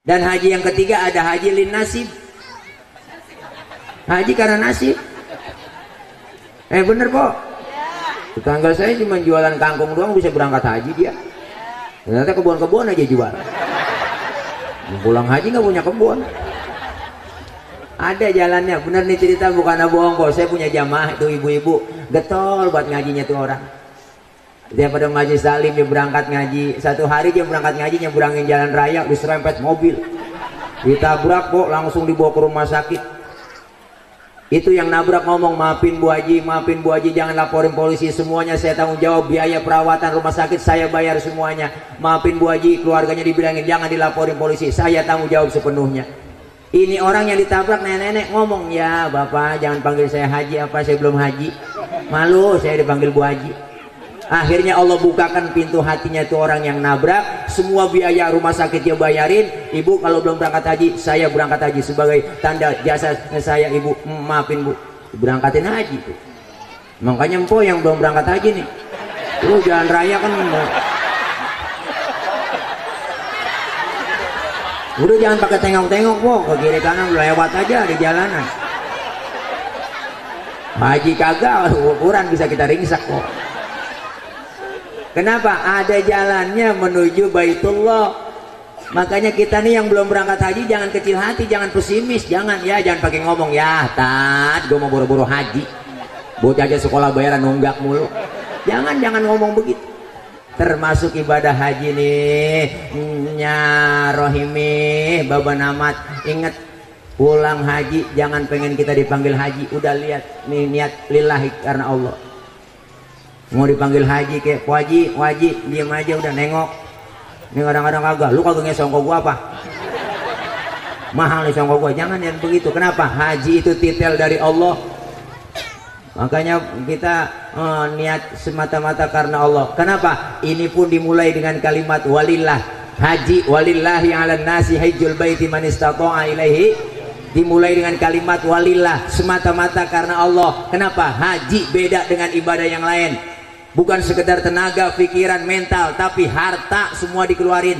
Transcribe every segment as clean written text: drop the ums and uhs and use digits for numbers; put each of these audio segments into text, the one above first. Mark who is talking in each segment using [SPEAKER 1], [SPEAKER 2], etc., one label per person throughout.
[SPEAKER 1] Dan haji yang ketiga ada haji lin nasib. Haji karena nasib. Bener kok. Tetangga saya cuma jualan kangkung doang bisa berangkat haji dia. Ternyata kebun-kebun aja jual. Pulang haji nggak punya kebun. Ada jalannya, bener nih cerita, bukan bohong kok. Saya punya jamaah itu ibu-ibu getol buat ngajinya tuh orang. Dia pada majelis taklim dia berangkat ngaji. Satu hari dia berangkat ngaji nyebrangin jalan raya diserempet mobil. Ditabrak kok langsung dibawa ke rumah sakit. Itu yang nabrak ngomong, maafin Bu Haji, jangan laporin polisi, semuanya saya tanggung jawab, biaya perawatan rumah sakit saya bayar semuanya. Maafin Bu Haji, keluarganya dibilangin jangan dilaporin polisi, saya tanggung jawab sepenuhnya. Ini orang yang ditabrak nenek-nenek ngomong, ya Bapak jangan panggil saya Haji, apa saya belum haji, malu saya dipanggil Bu Haji. Akhirnya Allah bukakan pintu hatinya tuh orang yang nabrak, semua biaya rumah sakit dia bayarin. Ibu kalau belum berangkat haji, saya berangkat haji sebagai tanda jasa saya ibu, maafin Bu, berangkatin haji tuh. Makanya empo yang belum berangkat haji nih, lu jalan raya kan udah jangan pakai tengok-tengok kok ke kiri kanan, lewat aja di jalanan. Haji kagak ukuran bisa kita ringsak kok. Kenapa? Ada jalannya menuju Baitullah. Makanya kita nih yang belum berangkat haji jangan kecil hati, jangan pesimis, jangan pakai ngomong ya tat gue mau buru-buru haji, bocah aja sekolah bayaran nunggak mulu. Jangan ngomong begitu. Termasuk ibadah haji nih, nya rohimi baba namat. Ingat, pulang haji jangan pengen kita dipanggil haji, udah lihat nih niat lillahi karena Allah. Mau dipanggil haji kayak wajib diam aja udah nengok. Ini kadang-kadang kagak, lu kagak ngesongko gua apa? Mahal nih songko gua, jangan yang begitu. Kenapa? Haji itu titel dari Allah. Makanya kita niat semata-mata karena Allah. Kenapa? Ini pun dimulai dengan kalimat walillah. Haji walillahi 'alan nasi hajjul baiti man istata'a ilaihi. Dimulai dengan kalimat walillah, semata-mata karena Allah. Kenapa? Haji beda dengan ibadah yang lain. Bukan sekedar tenaga, pikiran, mental, tapi harta semua dikeluarin.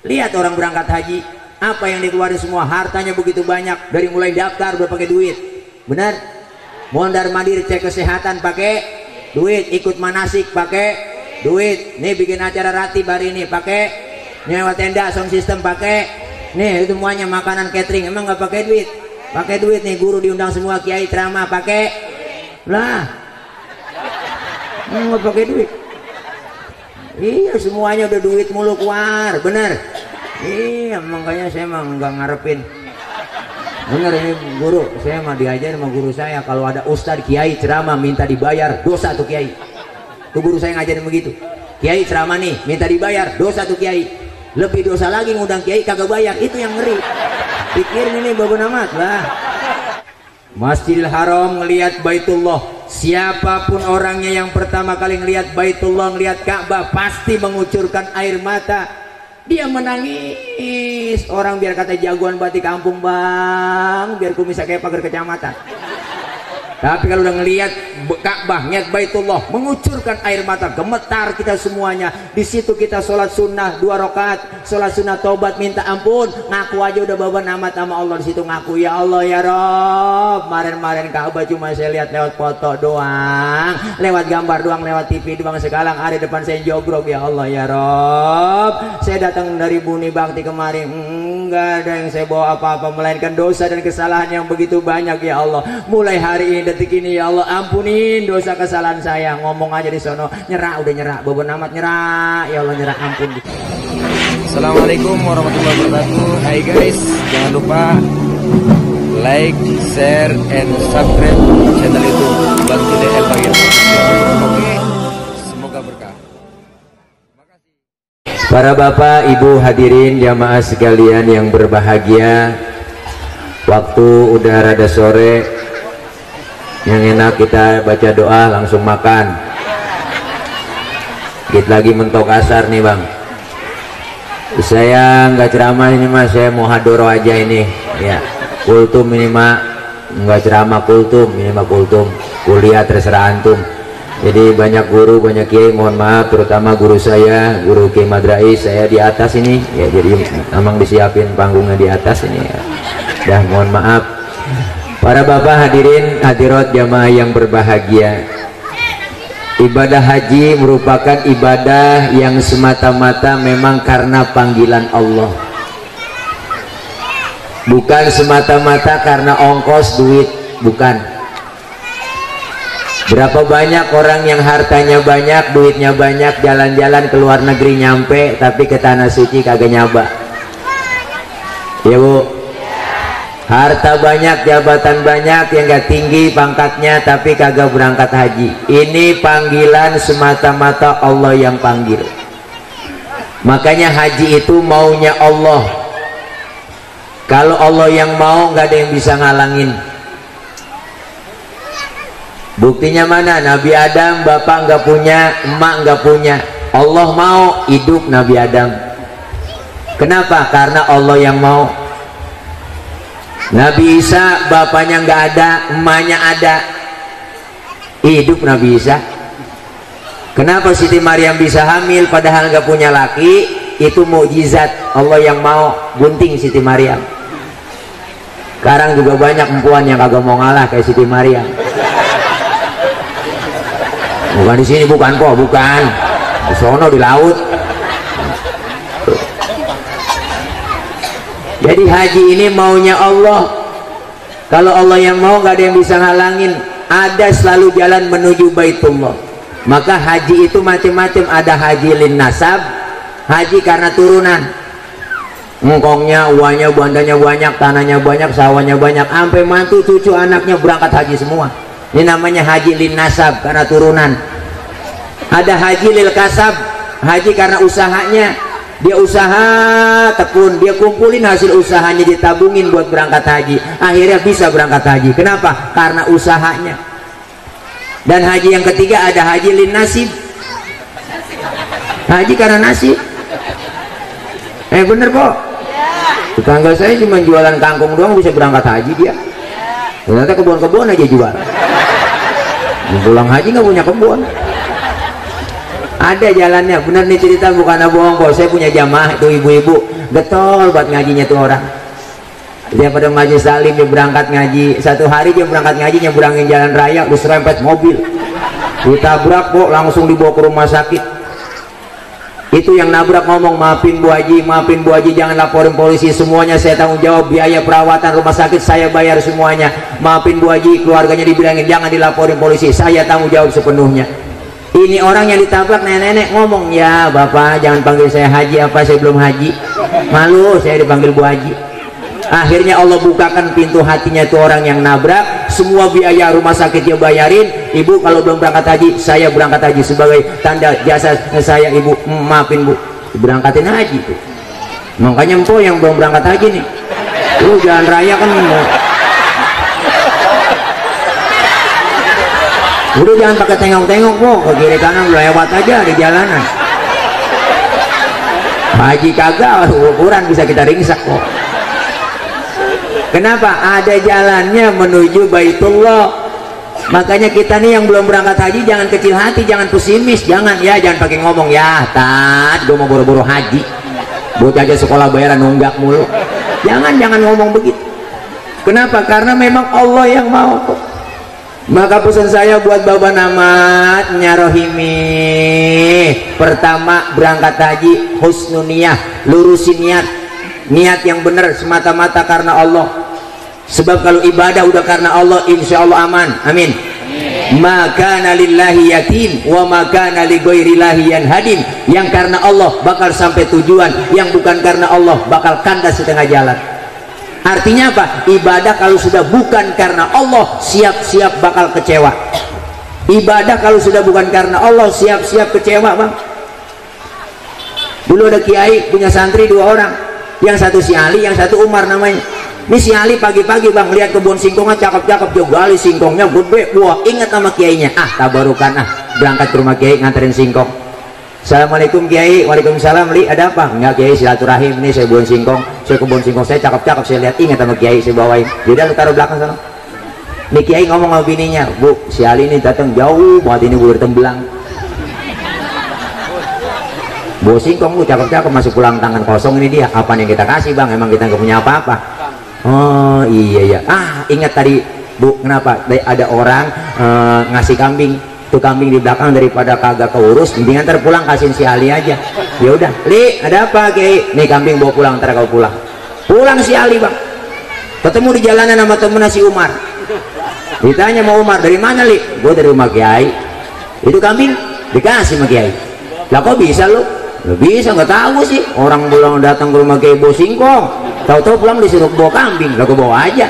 [SPEAKER 1] Lihat orang berangkat haji, apa yang dikeluarin semua, hartanya begitu banyak. Dari mulai daftar udah pakai duit. Benar? Mondar mandir cek kesehatan pakai duit, ikut manasik pakai duit. Nih bikin acara ratib hari ini pakai, nyewa tenda sound system pakai. Nih itu semuanya makanan catering, emang nggak pakai duit? Pakai duit nih, guru diundang semua, kiai ceramah pakai. Lah nggak pakai duit. Iya semuanya udah duit mulu keluar, bener. Iya makanya saya mah nggak ngarepin. Bener ini guru, saya mah diajar sama guru saya kalau ada ustadz kiai ceramah minta dibayar, dosa tuh kiai. Tuh guru saya ngajarin begitu. Kiai ceramah nih minta dibayar, dosa tuh kiai. Lebih dosa lagi ngundang kiai kagak bayar, itu yang ngeri. Pikirin ini babu namat lah. Masjidil Haram ngelihat Baitullah, siapapun orangnya yang pertama kali ngelihat Baitullah, ngelihat Ka'bah pasti mengucurkan air mata. Dia menangis. Orang biar kata jagoan batik kampung bang, biar kumisah kayak pagar kecamatan. Tapi kalau udah ngelihat Ka'bah, niat Baitullah, mengucurkan air mata, gemetar kita semuanya. Di situ kita sholat sunnah 2 rakaat, sholat sunnah tobat minta ampun, ngaku aja udah baban amat sama Allah. Di situ ngaku, ya Allah ya Rob, kemarin Ka'bah cuma saya lihat lewat foto doang, lewat gambar doang, lewat TV doang. Sekarang ada depan saya jogrok, ya Allah ya Rob, saya datang dari Buni Bakti kemarin, enggak ada yang saya bawa apa-apa melainkan dosa dan kesalahan yang begitu banyak ya Allah. Mulai hari ini detik ini ya Allah ampunin dosa kesalahan saya. Ngomong aja di sono, nyerah udah nyerah, bobo amat nyerah, ya Allah nyerah ampun.
[SPEAKER 2] Assalamualaikum warahmatullahi wabarakatuh. Hai guys, jangan lupa like, share, and subscribe channel YouTube Bantu DL Bagian. Oke, semoga berkah.
[SPEAKER 1] Para bapak, ibu hadirin jamaah sekalian yang berbahagia, waktu udah rada sore, yang enak kita baca doa langsung makan. Dikit lagi mentok asar nih bang. Saya nggak ceramah ini mas, saya mau hadoro aja ini ya. Kultum ini mah nggak ceramah, kultum ini mah kultum, kuliah terserah antum. Jadi banyak guru, banyak kiai, mohon maaf, terutama guru saya, guru Kiai Madrais, saya di atas ini, ya jadi memang disiapin panggungnya di atas ini ya. Dah mohon maaf. Para bapak hadirin hadirat jamaah yang berbahagia, ibadah haji merupakan ibadah yang semata-mata memang karena panggilan Allah, bukan semata-mata karena ongkos duit, bukan. Berapa banyak orang yang hartanya banyak, duitnya banyak, jalan-jalan ke luar negeri nyampe, tapi ke tanah suci kagak nyaba. Ya bu, harta banyak, jabatan banyak, yang gak tinggi pangkatnya, tapi kagak berangkat haji. Ini panggilan semata-mata Allah yang panggil. Makanya haji itu maunya Allah. Kalau Allah yang mau, gak ada yang bisa ngalangin. Buktinya mana? Nabi Adam, bapak nggak punya, emak nggak punya, Allah mau hidup Nabi Adam. Kenapa? Karena Allah yang mau. Nabi Isa, bapaknya nggak ada, emaknya ada, hidup Nabi Isa. Kenapa Siti Maryam bisa hamil padahal nggak punya laki? Itu mukjizat Allah yang mau gunting Siti Maryam. Sekarang juga banyak perempuan yang kagak mau ngalah kayak Siti Maryam. Bukan di sini, bukan kok, bukan di sono di laut. Jadi haji ini maunya Allah. Kalau Allah yang mau, nggak ada yang bisa halangin. Ada selalu jalan menuju Baitullah. Maka haji itu macam-macam. Ada haji lin nasab, haji karena turunan. Ngkongnya, uangnya, bandanya banyak, tanahnya banyak, sawahnya banyak, sampai mantu, cucu, anaknya berangkat haji semua. Ini namanya haji lin nasab, karena turunan. Ada haji lil kasab, haji karena usahanya. Dia usaha tekun, dia kumpulin hasil usahanya, ditabungin buat berangkat haji, akhirnya bisa berangkat haji. Kenapa? Karena usahanya. Dan haji yang ketiga ada haji lin nasib, haji karena nasib. Bener kok. Tetangga saya cuma jualan kangkung doang bisa berangkat haji dia. Ternyata kebun-kebun aja jual. Pulang haji nggak punya kebun. Ada jalannya, bener nih cerita, bukan bohong kok. Saya punya jamaah itu ibu-ibu, getol buat ngajinya tuh orang. Dia pada majelis salim, dia berangkat ngaji. Satu hari dia berangkat ngaji, nyebrangin jalan raya, diserempet mobil, ditabrak kok, langsung dibawa ke rumah sakit. Itu yang nabrak ngomong, maafin Bu Haji, maafin Bu Haji, jangan laporin polisi, semuanya saya tanggung jawab, biaya perawatan rumah sakit saya bayar semuanya. Maafin Bu Haji, keluarganya dibilangin jangan dilaporin polisi, saya tanggung jawab sepenuhnya. Ini orang yang ditabrak nenek-nenek ngomong, ya bapak jangan panggil saya Haji, apa saya belum haji, malu saya dipanggil Bu Haji. Akhirnya Allah bukakan pintu hatinya tuh orang yang nabrak, semua biaya rumah sakit dia bayarin. Ibu kalau belum berangkat haji, saya berangkat haji sebagai tanda jasa saya, ibu maafin Bu, berangkatin haji tuh. Makanya empok yang belum berangkat haji nih, lu jalan raya kan udah jangan pakai tengok-tengok kok, ke kiri kanan lewat aja di jalanan. Haji kagak, ukuran bisa kita ringsak kok. Kenapa? Ada jalannya menuju Baitullah. Makanya kita nih yang belum berangkat haji jangan kecil hati, jangan pesimis, jangan pakai ngomong ya gue mau buru-buru haji, buat aja sekolah bayaran nunggak mulu. Jangan ngomong begitu. Kenapa? Karena memang Allah yang mau. Maka pesan saya buat Bapak Namat Nyarohimi, pertama berangkat haji husnul niyah, lurusin niat yang benar semata-mata karena Allah. Sebab kalau ibadah udah karena Allah, insya Allah aman. Amin. Maka lillahi yatim wa maka li ghairillahi yanhadim. Yang karena Allah bakal sampai tujuan, yang bukan karena Allah bakal kandas setengah jalan. Artinya apa? Ibadah kalau sudah bukan karena Allah, siap-siap bakal kecewa. Ibadah kalau sudah bukan karena Allah, siap-siap kecewa, Bang. Dulu ada kiai punya santri 2 orang, yang satu si Ali, yang satu Umar namanya. Ini si Ali pagi-pagi Bang lihat kebun singkongnya cakep-cakep, jogali singkongnya gede, wah ingat sama kiainya, tabarukan, berangkat ke rumah kiai nganterin singkong. Assalamualaikum Kiai. Waalaikumsalam. Li, ada apa? Enggak Kiai, silaturahim, ini saya kebun singkong saya cakep-cakep, saya lihat, ingat sama Kiai, saya bawain. Yaudah lu taruh belakang sana. Nih kiai ngomong sama bininya, bu si Ali ini datang jauh banget ini gue Tembelang. Bu Singkong lu cakep-cakep masih pulang tangan kosong ini dia. Apa yang kita kasih bang? Emang kita nggak punya apa-apa. Oh iya ya. Ingat tadi bu, kenapa? Ada orang ngasih kambing. Tuh kambing di belakang daripada kagak keurus, mendingan ntar pulang kasihin si Ali aja. Ya udah, Li, ada apa kiai? Nih kambing bawa pulang, ntar kau pulang. Pulang si Ali bang. Ketemu di jalanan sama temennya si Umar. Ditanya mau Umar dari mana Li? Gue dari rumah kiai. Itu kambing dikasih sama kiai. Lah kok bisa lu? Nggak bisa, nggak tahu sih. Orang pulang datang ke rumah kiai bawa singkong, tahu-tahu pulang disuruh bawa kambing. Lah gue bawa aja.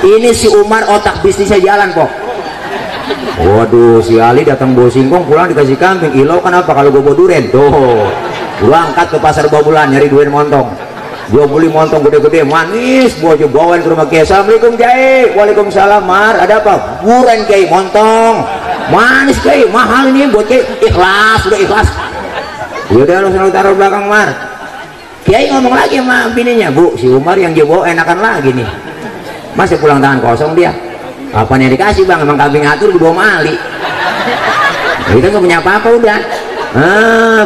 [SPEAKER 1] Ini si Umar otak bisnisnya jalan kok. Waduh, si Ali datang bawa singkong, pulang dikasih kambing. Ilau kenapa kalau gue bawa duren? Tuh, gua angkat ke pasar Babulan nyari duren montong. Gua beli montong gede-gede, manis. Gua aja bawain ke rumah kiai. Assalamualaikum kiai. Waalaikumsalam Mar. Ada apa? Duren kiai, montong. Manis kiai, mahal ini buat kiai. Ikhlas, udah ikhlas. Yaudah lu selalu taruh belakang Mar. Kiai ngomong lagi sama bininya, bu si Umar yang dia bawa enakan lagi nih. Masih pulang tangan kosong dia. Apa yang dikasih bang? Emang kambing atur dibawa mali. Kita nggak punya apa-apa udah.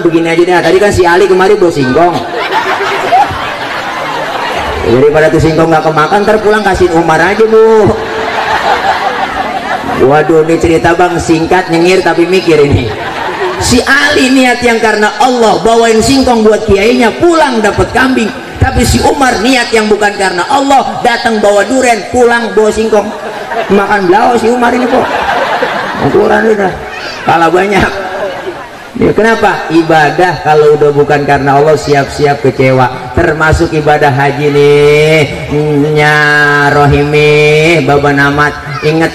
[SPEAKER 1] Begini aja deh. Tadi kan si Ali kemarin bawa singkong. Daripada tuh singkong nggak kemakan, ntar pulang kasihin Umar aja bu. Waduh, ini cerita bang singkat nyengir tapi mikir ini. Si Ali niat yang karena Allah bawain singkong buat kiainya, pulang dapat kambing. Tapi si Umar niat yang bukan karena Allah, datang bawa duren, pulang bawa singkong. Makan belau si Umar ini kok. Ukuran udah kalah banyak. Ya, kenapa? Ibadah kalau udah bukan karena Allah siap-siap kecewa. Termasuk ibadah haji nih. Nya Rohimi, Baba Namat, ingat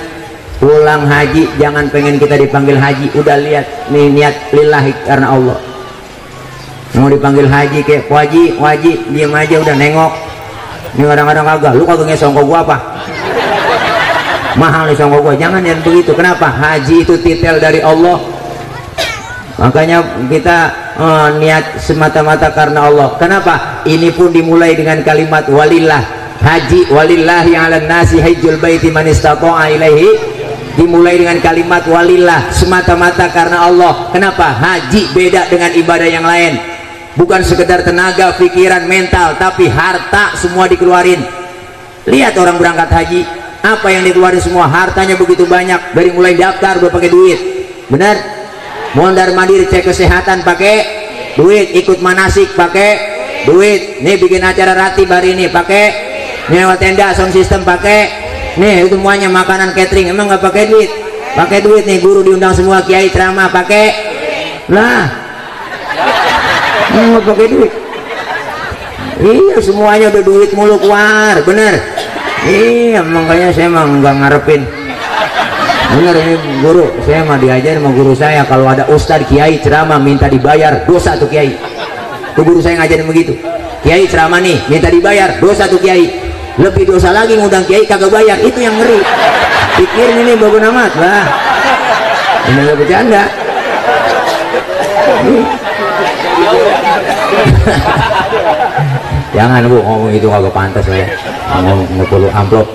[SPEAKER 1] pulang haji jangan pengen kita dipanggil haji. Udah lihat nih niat lillahi karena Allah. Mau dipanggil haji kayak waji, diam aja udah nengok. Ini kadang-kadang kagak. Lu kagak ngesongkok gua apa? Mahal nih songkok gua. Jangan yang begitu. Kenapa? Haji itu titel dari Allah. Makanya kita niat semata-mata karena Allah. Kenapa? Ini pun dimulai dengan kalimat walillah. Haji walillahi 'alan nasi hajjul baiti man istata'a ilaihi. Dimulai dengan kalimat walillah, semata-mata karena Allah. Kenapa? Haji beda dengan ibadah yang lain. Bukan sekedar tenaga, pikiran, mental, tapi harta semua dikeluarin. Lihat orang berangkat haji, apa yang dikeluarin semua, hartanya begitu banyak. Dari mulai daftar udah pakai duit. Benar? Mondar mandir cek kesehatan pakai duit, ikut manasik pakai duit. Nih bikin acara ratib hari ini pakai, nyewa tenda, sound system pakai. Nih itu semuanya makanan catering, emang nggak pakai duit? Pakai duit nih, guru diundang semua, kiai ceramah pakai. Lah, nggak pakai duit. Iya semuanya udah duit mulu keluar, bener. Iya makanya saya emang nggak ngarepin. Bener ini guru, saya mah diajarin sama guru saya kalau ada ustadz kiai ceramah minta dibayar, dosa tuh kiai. Tuh guru saya ngajarin begitu. Kiai ceramah nih minta dibayar, dosa tuh kiai. Lebih dosa lagi ngundang kiai kagak bayar, itu yang ngeri. Pikirin ini Bapak Namat lah. Ini nggak bercanda. Jangan bu ngomong itu kagak pantas saya. Ngomong nggak perlu amplop.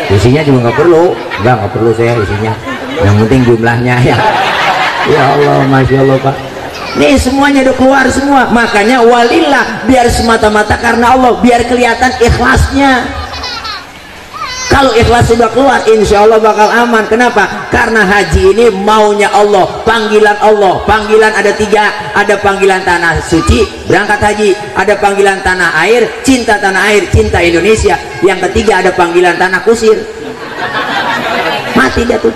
[SPEAKER 1] Isinya juga nggak perlu, nggak perlu saya isinya. Yang penting jumlahnya ya. Ya Allah, masya Allah Pak. Nih semuanya udah keluar semua. Makanya walillah, biar semata-mata karena Allah, biar kelihatan ikhlasnya. Kalau ikhlas sudah keluar, insya Allah bakal aman. Kenapa? Karena haji ini maunya Allah, panggilan Allah. Panggilan ada tiga, ada panggilan tanah suci, berangkat haji. Ada panggilan tanah air, cinta tanah air, cinta Indonesia. Yang ketiga ada panggilan tanah kusir. Mati dia tuh.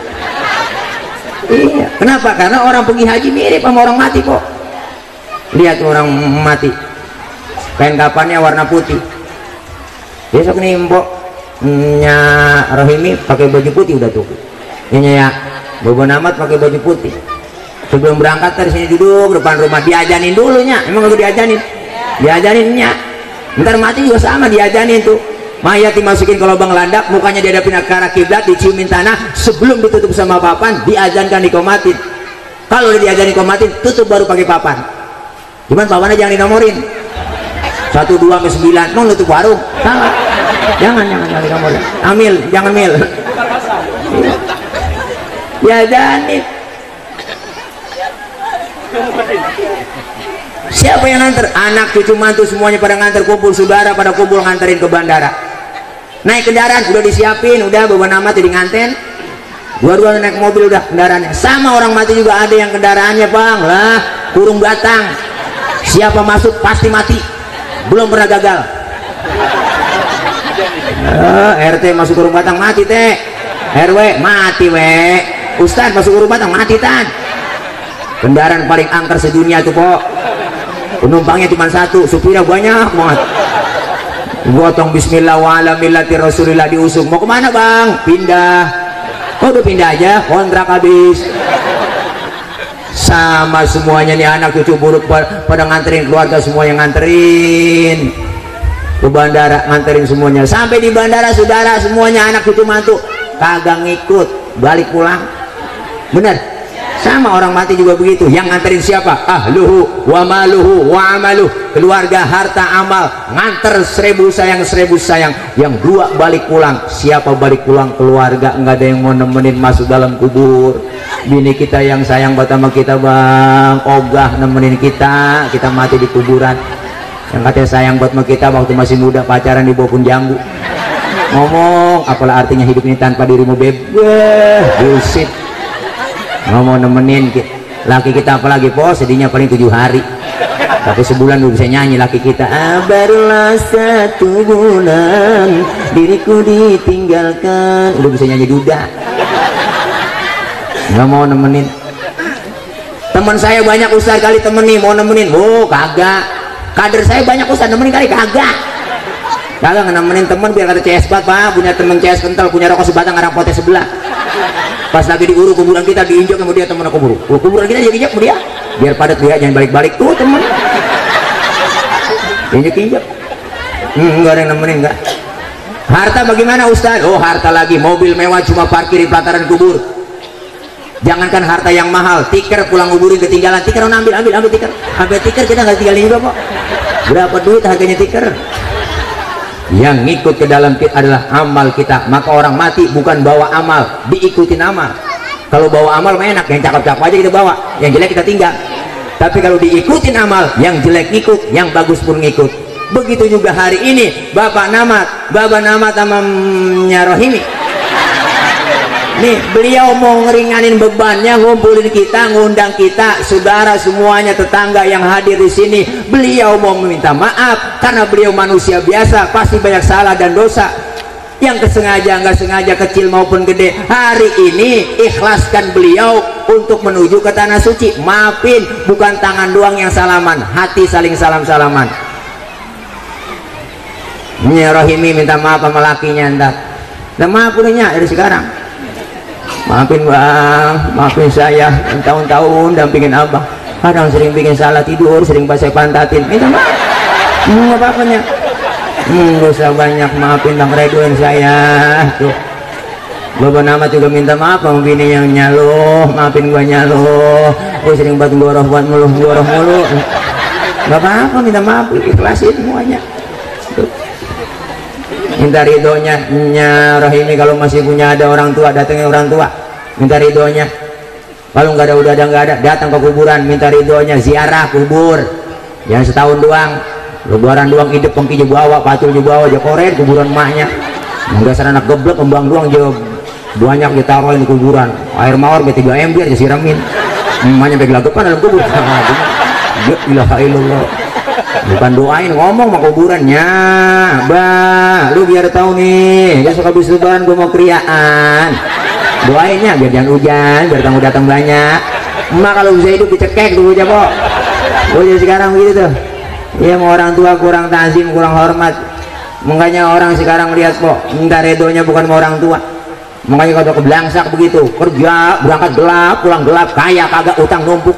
[SPEAKER 1] Iya. Kenapa? Karena orang pergi haji mirip sama orang mati kok. Lihat orang mati, kain kafannya warna putih. Besok nih mbok nya Rohimi pakai baju putih udah tuh. Ini ya Bobo Namat pakai baju putih. Sebelum berangkat dari sini duduk depan rumah, diajanin dulunya. Emang gak diajanin? Diajaninnya. Ntar mati juga sama diajanin tuh. Mayat dimasukin ke lubang landak, mukanya dihadapin ke arah kiblat, diciumin tanah, sebelum ditutup sama papan, diazankan dikomatin. Kalau udah diajarin komatin, tutup baru pakai papan. Cuman papannya jangan dinomorin. 1, 2, sampai 9, mau nutup warung. Salah. Jangan kamu. Amil, jangan mil. Ya Danit. Siapa yang nganter? Anak, cucu, mantu semuanya pada nganter, kumpul saudara pada kumpul nganterin ke bandara. Naik kendaraan udah disiapin, udah beban mati di nganten. Dua-dua naik mobil udah kendaraannya. Sama orang mati juga ada yang kendaraannya bang lah kurung batang. Siapa masuk pasti mati. Belum pernah gagal. RT masuk kurung batang mati teh. RW mati we. Ustad masuk kurung batang mati tan. Kendaraan paling angker sedunia tuh pok. Penumpangnya cuma satu, supirnya banyak banget. Gotong bismillah wa ala millati rasulillah diusung. Mau kemana bang? Pindah. Oh udah pindah aja, kontrak habis. Sama semuanya nih anak cucu buruk pada nganterin keluarga, semua yang nganterin ke bandara, nganterin semuanya. Sampai di bandara saudara semuanya anak cucu mantu kagak ngikut, balik pulang. Bener? Sama orang mati juga begitu. Yang nganterin siapa? Ahluhu wa maluhu wa amaluh. Keluarga, harta, amal. Nganter 1000 sayang. Yang dua balik pulang. Siapa balik pulang? Keluarga. Nggak ada yang mau nemenin masuk dalam kubur. Bini kita yang sayang buat sama kita bang, ogah nemenin kita mati di kuburan. Yang katanya sayang buat sama kita waktu masih muda, pacaran di bawah pun jambu. Ngomong apalah artinya hidup ini tanpa dirimu bebas. Bullshit. Ngomong nemenin laki kita apalagi po, sedihnya paling 7 hari, tapi sebulan udah bisa nyanyi laki kita. Barulah 1 bulan diriku ditinggalkan, udah bisa nyanyi duda. Nggak mau nemenin. Teman saya banyak ustaz kali temenin, mau nemenin, oh kagak. Kader saya banyak ustaz nemenin kali kagak nemenin temen biar kata CS bat pak, punya temen CS kental, punya rokok sebatang ngarang potes sebelah. Pas lagi diurut kuburan kita diinjak sama dia, temen aku kuburan kita injak sama dia biar padat dia, jangan balik-balik tuh temen injak enggak ada yang nemenin enggak. Harta bagaimana Ustaz? Oh harta lagi, mobil mewah cuma parkir di pelataran kubur. Jangankan harta yang mahal, tiker pulang kuburin ketinggalan, tiker ambil tiker, sampai tiker kita nggak tinggalin juga kok. Berapa duit harganya tiker? Yang ngikut ke dalam adalah amal kita. Maka orang mati bukan bawa amal, diikutin amal. Kalau bawa amal enak, yang cakep-cakep aja kita bawa, yang jelek kita tinggal. Tapi kalau diikutin amal, yang jelek ngikut, yang bagus pun ngikut. Begitu juga hari ini Bapak Namat sama Rohimi nih, beliau mau ngeringanin bebannya, ngumpulin kita, ngundang kita, saudara semuanya, tetangga yang hadir di sini. Beliau mau meminta maaf karena beliau manusia biasa, pasti banyak salah dan dosa yang kesengaja, nggak sengaja, kecil maupun gede. Hari ini ikhlaskan beliau untuk menuju ke tanah suci. Maafin, bukan tangan doang yang salaman, hati saling salam-salaman. Rohimi minta maaf sama lakinya, entar maaf punya dari sekarang. Maafin bang, maafin saya, tahun-tahun dampingin abang, kadang sering bikin salah tidur, sering saya pantatin, minta maaf. Nggak apa-apanya, nggak usah banyak, maafin bang, redoin saya tuh. Bapak Namat juga minta maaf sama bini yang nyaloh, maafin gua nyaloh, gua sering buat goroh mulu, nggak apa-apa, minta maaf, ikhlasin semuanya tuh. Minta ridhonya Rohimi, kalau masih punya ada orang tua, datangnya orang tua, minta ridhonya. Kalau nggak ada, udah ada nggak ada, datang ke kuburan, minta ridhonya, ziarah kubur. Yang setahun doang, lebaran doang, hidup pengki bawa, pacul bawa, aja koren kuburan emaknya. Nggak sana anak geblek, kembang doang aja banyak ditaruhin di kuburan. Air mawar B3 ember aja siramin, emaknya begelagepan dalam kubur. Ya ilaha illallah. Bukan doain, ngomong mau kuburannya. Bah, lu biar tahu nih, besok habis lebaran gue mau kriaan. Doainnya biar jangan hujan, biar tamu datang banyak. Emak kalau bisa hidup dicekek dulu aja kok. Oh jadi sekarang begitu tuh. Iya, mau orang tua kurang tazim, kurang hormat. Makanya orang sekarang lihat kok, minta redonya bukan mau orang tua. Makanya kalau keblangsak begitu, kerja berangkat gelap, pulang gelap, kaya kagak, utang numpuk.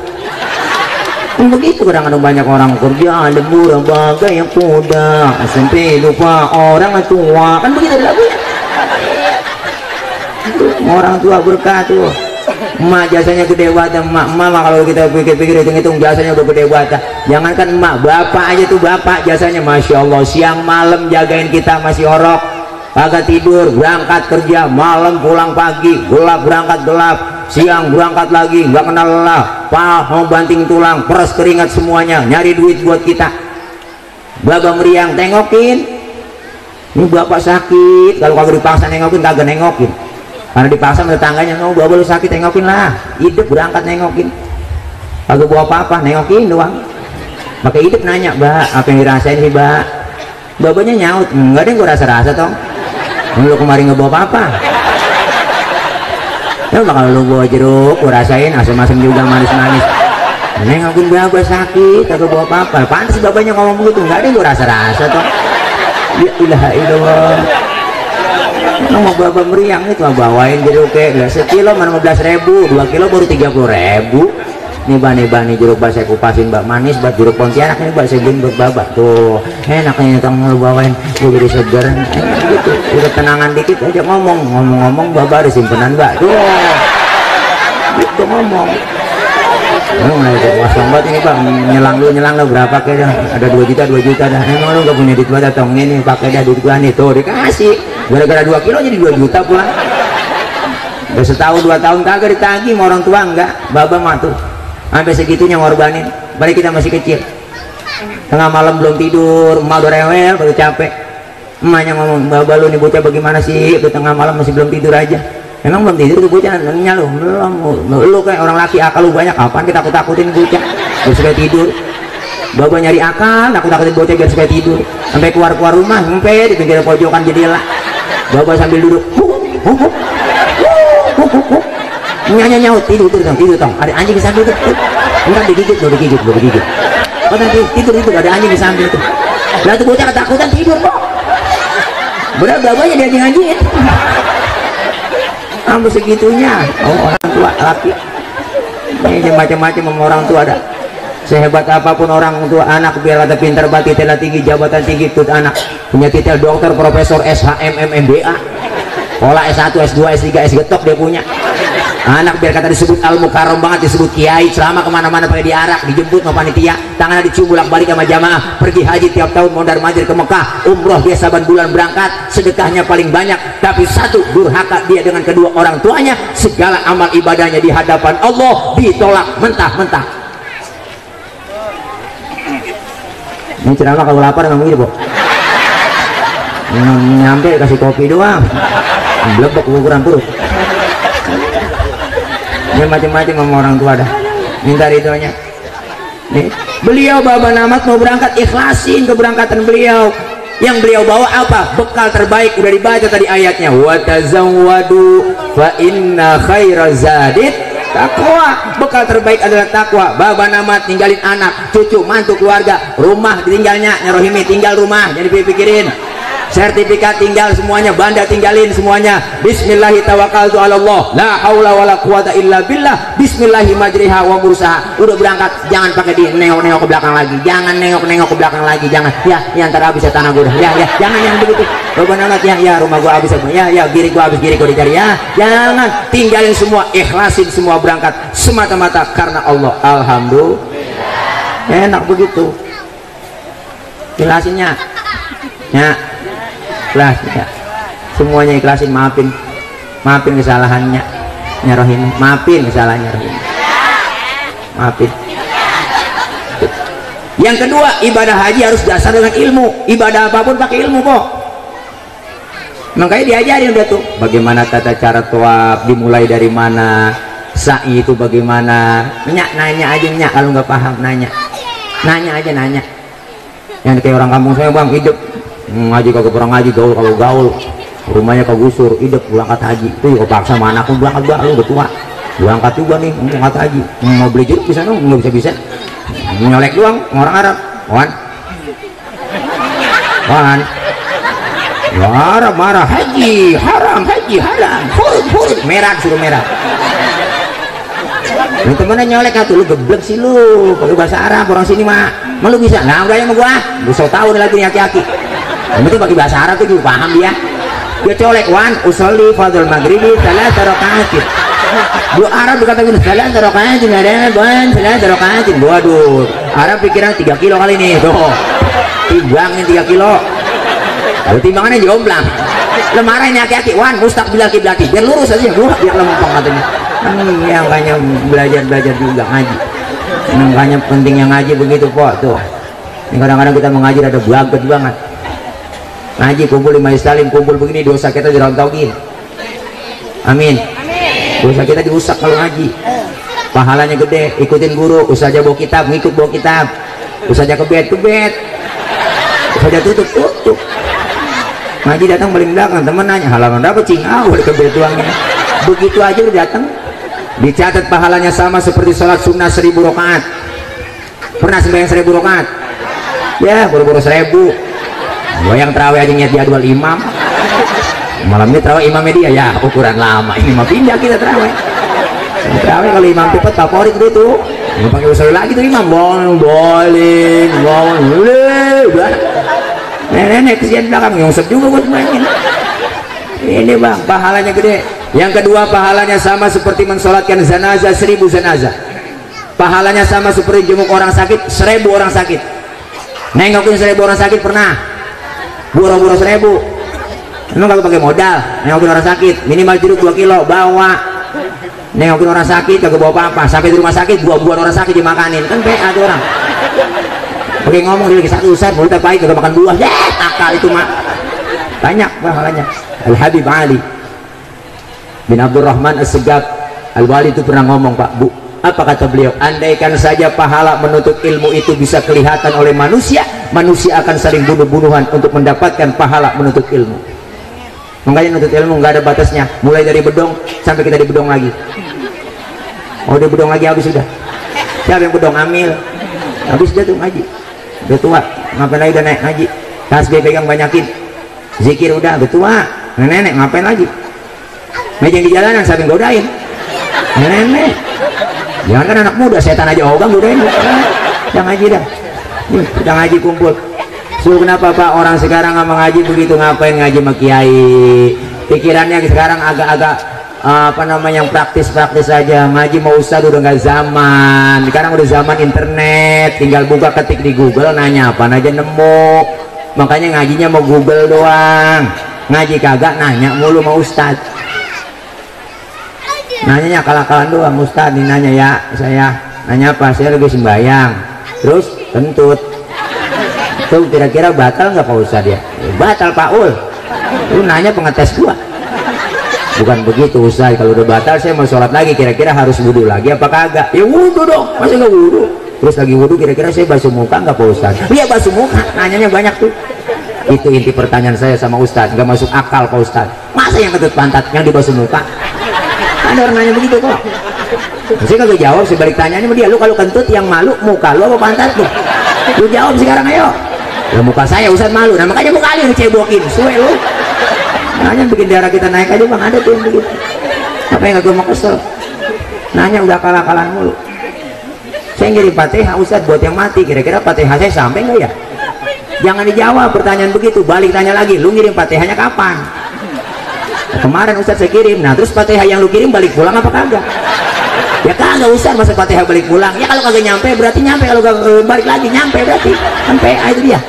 [SPEAKER 1] Begitu kadang-kadang banyak orang kerja lembur bagai yang muda, sampai lupa orang tua, kan begitu lagunya. Orang tua berkah tuh. Emak jasanya gede banget, emak kalau kita pikir-pikir hitung-hitung jasanya udah gede banget. Jangankan emak, bapak aja tuh, bapak jasanya masya Allah, siang malam jagain kita masih orok. kagak tidur, berangkat kerja, malam pulang pagi, gelap berangkat gelap, siang berangkat lagi, nggak kenal lelah, mau banting tulang, peres keringat semuanya, nyari duit buat kita. Baba meriang, tengokin, ini bapak sakit. Kalau kagak dipaksa nengokin, kagak nengokin. Karena dipaksa sama tetangganya, oh baba lu sakit, tengokin lah. Hidup berangkat nengokin, kagak bawa apa-apa, nengokin doang. Pakai hidup nanya, Mbak, apa yang dirasain sih, Mbak? Babanya nyaut, enggak deh, gua rasa-rasa tong. Lu kemarin nggak bawa apa-apa. Ya bakal lu bawa jeruk, gua rasain asam-asam juga, manis-manis. Nengokin baba sakit, kagak bawa apa-apa. Pantes babanya ngomong begitu, enggak deh, gua rasa-rasa tong. Ya ilaha illallah. Mau baba meriang itu bawain jeruk kayak sekilo mana 15.000, 2 kilo baru 30.000. Nih nih jeruk bak saya kupasin, Mbak, manis, buat jeruk Pontianak ini Mbak saya beliin buat Bapak tuh, enaknya tong lu bawain, gue jadi seger gitu. Udah tenangan dikit aja ngomong Bapak ada simpenan, Mbak, tuh gitu ngomong. Mulai kosong banget ini, Pak, nyelang lu berapa kayaknya, ada 2 juta dah. Emang lu gak punya duit buat datang ini, pakai dah duit gua nih, tuh dikasih, gara-gara 2 kilo jadi 2 juta pulang. Udah setahun 2 tahun kagak ditagih sama orang tua, enggak. Baba mah tuh sampai segitunya ngorbanin. Balik kita masih kecil, tengah malam belum tidur, emak udah rewel, baru capek. Emaknya ngomong, Baba lu nih bocah bagaimana sih, udah tengah malam masih belum tidur aja. Emang belum tidur tuh bocah? Nanya lu, belum. Lu kayak orang laki akal lu banyak, kapan kita takut-takutin bocah biar supaya tidur. Baba nyari akal, takut-takutin bocah biar supaya tidur. Sampai keluar rumah, sampai di pinggir pojokan jendela, Baba sambil duduk, nyaut tidur tong, ada anjing di samping itu, enggak digigit. Oh nanti tidur ada anjing di samping itu. Lah tuh bocah ketakutan tidur kok, bener babanya dia anjing. Sampai segitunya, orang tua laki ini macam-macam sama orang tua ada. Sehebat apapun orang tua anak, biar kata pintar banget, titel tinggi, jabatan tinggi, tut anak punya titel dokter, profesor, SHM, MBA, pola S1, S2, S3, S-getok dia punya. Anak biar kata disebut al-mukarram banget, disebut kiai, selama kemana-mana pakai diarak, dijemput sama panitia, tangannya dicium bolak-balik sama jamaah, pergi haji tiap tahun, mondar-mandir ke Mekah, umroh dia saban bulan berangkat, sedekahnya paling banyak, tapi satu, durhaka dia dengan kedua orang tuanya, segala amal ibadahnya di hadapan Allah ditolak mentah-mentah. Ini ceramah kalau lapar emang gitu, Bo. Nyampe kasih kopi doang, blebek ukuran perut. Ini macam-macam sama orang tua dah, minta ridhonya. Nih, beliau Baba Namat mau berangkat, ikhlasin keberangkatan beliau. Yang beliau bawa apa? Bekal terbaik, udah dibaca tadi ayatnya, wa tazawwadu fa inna khairaz zadit takwa. Bekal terbaik adalah takwa. Baba Namat tinggalin anak, cucu, mantu, keluarga, rumah ditinggalnya, Nyarohimi tinggal rumah, jadi pikirin. Sertifikat tinggal semuanya, banda tinggalin semuanya. Bismillahi tawakkaltu ala Allah, la haula wala quwata illa billah, bismillahi majriha wa mursaha. Udah berangkat, jangan pakai di nengok-nengok ke belakang lagi, jangan nengok-nengok ke belakang lagi, jangan. Ya ntar habis ya tanah gua, ya jangan begitu. Baba Namat, ya rumah gua habis, ya giri gua habis, giri gua dicari, ya jangan. Tinggalin semua, ikhlasin semua, berangkat semata-mata karena Allah. Alhamdulillah, enak begitu ikhlasinnya ya. Ikhlas ya. Semuanya ikhlasin, maafin kesalahannya, Nyarohin, maafin kesalahannya, maafin. Yang kedua, ibadah haji harus dasar dengan ilmu. Ibadah apapun pakai ilmu kok. Makanya diajarin udah tuh, bagaimana tata cara tawaf, dimulai dari mana, sa'i itu bagaimana. Nanya aja kalau nggak paham, nanya aja. Yang kayak orang kampung saya, Bang, hidup ngaji kagak pernah ngaji, gaul rumahnya kagusur, hidup berangkat haji itu ya paksa sama anakku berangkat, lu udah tua berangkat juga nih berangkat haji, mau beli jeruk bisa nggak bisa nyolek doang orang Arab, wan Arab marah, haji haram, huruf merah, suruh merah. Lu temennya nyolek atuh, lu geblek sih lu pakai bahasa Arab, orang sini mah lu bisa nggak udah sama gua, lu so tau lagi nih hati-hati. Yang penting pakai bahasa Arab tuh juga paham dia colek, wan usolli fadl maghribi salat rakaatin. Dua Arab berkata gini, salat rakaatin, ada ban salat rakaatin. Waduh, Arab pikiran 3 kilo kali nih tuh, timbangin 3 kilo, lalu timbangannya jomplang. lemarain ini hati-hati, wan mustaqbil kiblati, biar lurus aja, biar lempeng katanya. Ya makanya belajar juga ngaji. Makanya pentingnya ngaji begitu po tuh. Ini kadang-kadang kita mengaji ada baget banget. Ngaji kumpul di majelis taklim, kumpul begini dosa kita dirontokin. Amin. Dosa kita dirusak kalau ngaji. Pahalanya gede, ikutin guru, usaha bawa kitab, ngikut bawa kitab. Usaha ke bed, usaha tutup. Ngaji datang paling belakang, temen nanya halaman berapa cing, udah ke bed doangnya. Begitu aja udah datang. Dicatat pahalanya sama seperti sholat sunnah 1000 rakaat. Pernah sembahyang 1000 rakaat? Ya, buru-buru 1000. Gua yang terawih aja niat jadwal imam. Malam ini terawih imamnya dia, ya ukuran lama. Ini mah pindah kita terawih. Terawih kalau imam cepet favorit itu. Nggak pakai usul lagi tuh imam. Boleh. Udah. Nenek kesian belakang nyungsep juga buat mainin. Ini bang, pahalanya gede. Yang kedua, pahalanya sama seperti mensolatkan zanazah 1000 zanazah. Pahalanya sama seperti jenguk orang sakit 1000 orang sakit. Nengokin 1000 orang sakit pernah? Buru-buru 1000. Emang kalau pakai modal nengokin orang sakit minimal jeruk 2 kilo bawa. Nengokin orang sakit kagak bawa apa-apa, sampai di rumah sakit buah-buahan orang sakit dimakanin, kan PA tuh orang. Oke ngomong dia lagi satu Ustaz mulutnya pahit kagak makan buah, ya akal itu mah banyak pahalanya. Al Habib Ali bin Abdurrahman As-Segaf Al-Wali itu pernah ngomong, Pak Bu, apa kata beliau, andaikan saja pahala menuntut ilmu itu bisa kelihatan oleh manusia, manusia akan saling bunuh-bunuhan untuk mendapatkan pahala menuntut ilmu. Makanya menuntut ilmu nggak ada batasnya, mulai dari bedong sampai kita di bedong lagi. Oh di bedong lagi habis sudah. Siapa yang bedong? Amil. Habis dia tuh ngaji, udah tua, ngapain lagi udah naik ngaji, tasbih pegang banyakin, zikir udah tua, nenek ngapain lagi, mejeng di jalanan sambil godain, nenek, jangan kan anak muda, setan aja ogah godain, udah ngaji dah, udah ngaji kumpul. So kenapa Pak orang sekarang nggak ngaji begitu, ngapain ngaji sama kiai, pikirannya sekarang agak-agak apa namanya yang praktis-praktis saja. Ngaji mau ustad udah nggak zaman, sekarang udah zaman internet, tinggal buka ketik di Google nanya apa aja nemu. Makanya ngajinya mau Google doang, ngaji kagak nanya mulu mau ustad, nanyanya akal-akalan doang. Ustad nih nanya, ya saya nanya apa, saya lagi sembahyang terus kentut tuh kira-kira batal nggak Pak Ustad? Ya batal Pak Ul, lu nanya pengetes gua. Bukan begitu Ustaz, kalau udah batal saya mau sholat lagi, kira-kira harus wudhu lagi apa kagak? Ya wudhu dong, masa nggak wudhu? Terus lagi wudhu kira-kira saya basuh muka nggak Pak Ustaz? Iya basuh muka, nanyanya banyak tuh. Itu inti pertanyaan saya sama Ustaz, nggak masuk akal Pak Ustaz. Masa yang kentut pantat yang dibasuh muka? Ada orang nanya begitu kok. Saya kagak jawab, saya balik tanyanya sama dia, lu kalau kentut yang malu muka lu apa pantat lu? Lu jawab sekarang ayo. Ya muka saya Ustaz malu, nah makanya muka lu yang dicebokin, suwe lu. Nanya bikin darah kita naik aja bang, ada tuh yang begitu. Apa yang gak mau kesel, nanya udah kalah-kalahan mulu. Saya ngirim Fatihah Ustaz buat yang mati, kira-kira Fatihah saya sampai nggak ya? Jangan dijawab pertanyaan begitu, balik tanya lagi, lu ngirim Fatihahnya kapan? Nah, kemarin Ustaz saya kirim, nah terus Fatihah yang lu kirim balik pulang apa kagak? Ya kagak Ustaz, masa Fatihah balik pulang? Ya kalau kagak nyampe berarti nyampe, kalau kagak balik lagi nyampe berarti sampai itu dia.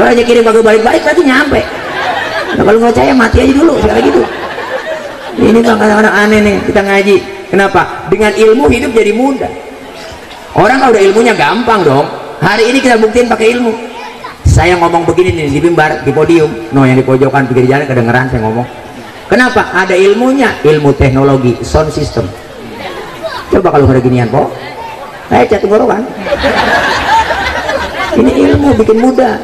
[SPEAKER 1] Kalau aja kirim kagak balik-balik berarti nyampe. Nah, kalau nggak percaya mati aja dulu sekali gitu. Ini bang kadang-kadang aneh nih kita ngaji. Kenapa? Dengan ilmu hidup jadi mudah. Orang kalau udah ilmunya gampang dong. Hari ini kita buktiin pakai ilmu. Saya ngomong begini nih di mimbar, di podium. No yang di pojokan pinggir jalan kedengeran saya ngomong. Kenapa? Ada ilmunya, ilmu teknologi, sound system. Coba kalau ada ginian po, kayak cat tenggorokan. Ini ilmu bikin mudah.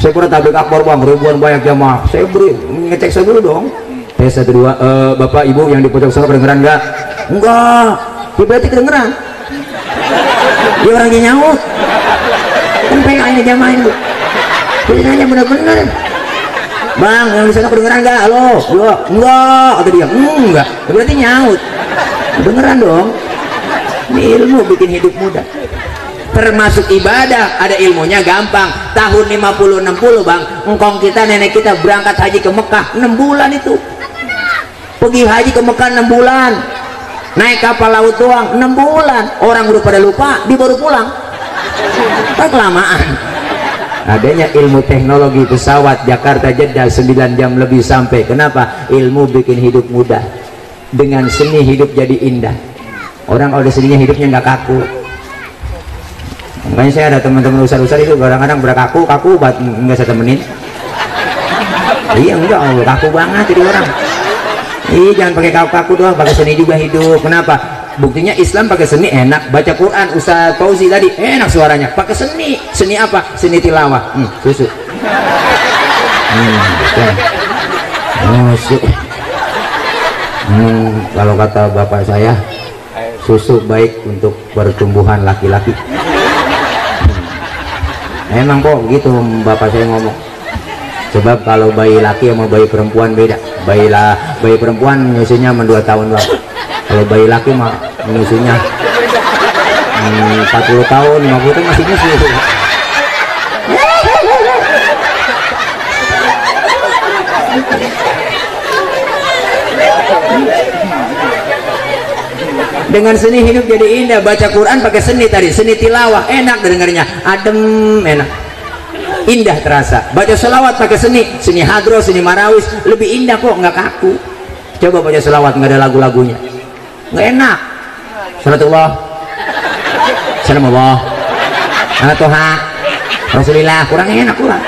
[SPEAKER 1] Saya pernah tablik akbar bang, ribuan banyak jamaah. Saya beri ngecek saya dulu dong. Tes 1 2, bapak ibu yang di pojok sana kedengeran nggak? Enggak. Ya berarti kedengeran. Dia orangnya nyaut. Kan PA ini jamaah ini. Jadi nanya bener-bener. Bang, yang di sana kedengeran nggak? Halo, enggak. Kata dia, enggak. Ya berarti nyaut. Beneran dong. Ini ilmu bikin hidup mudah. Termasuk ibadah, ada ilmunya gampang. Tahun 50-60 bang, engkong kita nenek kita berangkat haji ke Mekah 6 bulan itu. Pergi haji ke Mekah 6 bulan, naik kapal laut doang 6 bulan. Orang udah pada lupa, dia baru pulang. Kan kelamaan. Adanya ilmu teknologi pesawat Jakarta Jeddah 9 jam lebih sampai. Kenapa? Ilmu bikin hidup mudah. Dengan seni hidup jadi indah. Orang kalau ada seninya hidupnya nggak kaku. Makanya saya ada teman-teman ustaz-ustaz itu kadang-kadang berkaku nggak saya temenin. Iya enggak, kaku banget jadi orang. Jangan pakai kaku-kaku doang, pakai seni juga hidup. Kenapa? Buktinya Islam pakai seni enak. Baca Quran Ustaz Fauzi tadi enak suaranya. Pakai seni. Seni apa? Seni tilawah. Susu. Susu. Kalau kata bapak saya, susu baik untuk pertumbuhan laki-laki. Emang kok gitu bapak saya ngomong. Sebab kalau bayi laki sama bayi perempuan beda. Bayi perempuan nyusunya 2 tahun doang. Kalau bayi laki mah nyusunya 40 tahun, 50 tahun masih nyusu. Dengan seni hidup jadi indah. Baca Quran pakai seni tadi, seni tilawah enak dengarnya, adem, enak, indah terasa. Baca selawat pakai seni hadro, seni marawis, lebih indah kok, nggak kaku. Coba baca selawat nggak ada lagu-lagunya, nggak enak. Salatullah, salamullah, ala toha, rasulillah, kurang enak kurang.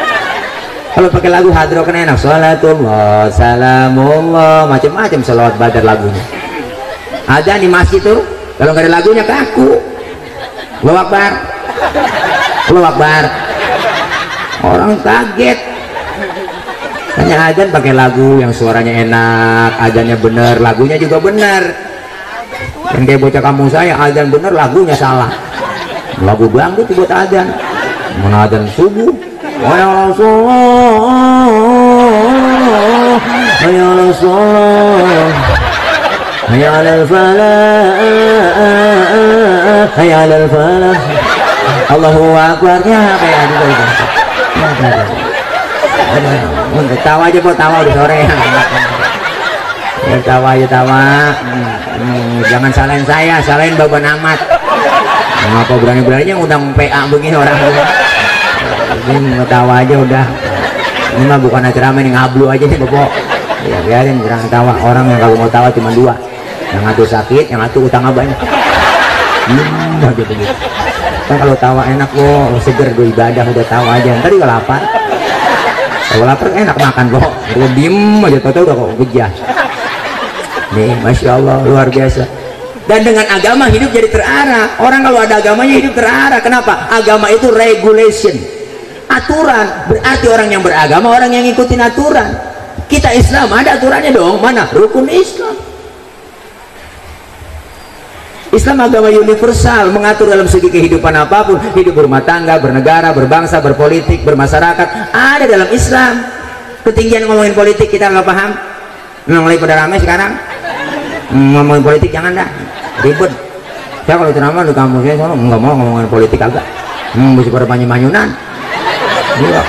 [SPEAKER 1] Kalau pakai lagu hadro kan enak, salatullah, salamullah, macam-macam selawat badar lagunya. Ada di masjid tuh, kalau nggak ada lagunya kaku. Allahu Akbar, Allahu Akbar, orang kaget. Hanya adzan pakai lagu yang suaranya enak, adzannya bener, lagunya juga bener. Yang kayak bocah kampung saya, adzan bener, lagunya salah. Lagu bangdut buat adzan, mana adzan subuh. Ya Rasulullah, ya Rasulullah, hayya 'alal falah, hayya 'alal falah, Allahu Akbar, ya kayak gitu. Tawa aja kok, tawa udah sore ya. Tawa aja tawa. Jangan salahin saya, salahin Bapak Ahmad. Ngapa berani-beraninya ngundang PA begini orang. Ini tawa aja udah. Ini mah bukan acara main ngablu aja nih Bapak. Ya biarin jangan tawa. Orang yang kalau mau tawa cuma 2. Yang satu sakit, yang satu utangnya banyak. Gitu. Kan kalau tawa enak loh, seger gue ibadah udah tawa aja. Ntar juga lapar. Kalau lapar enak makan kok. Gue diem aja tau udah kok gejah. Nih, masya Allah luar biasa. Dan dengan agama hidup jadi terarah. Orang kalau ada agamanya hidup terarah. Kenapa? Agama itu regulation, aturan. Berarti orang yang beragama orang yang ngikutin aturan. Kita Islam ada aturannya dong. Mana? Rukun Islam. Islam agama universal, mengatur dalam segi kehidupan apapun, hidup berumah tangga, bernegara, berbangsa, berpolitik, bermasyarakat, ada dalam Islam. Ketinggian ngomongin politik kita nggak paham. Memang lagi pada ramai sekarang ngomongin politik, jangan dah, ribet. Saya kalau ceramah di kampus saya soalnya nggak mau ngomongin politik agak, mesti pada manyun-manyunan. Iya.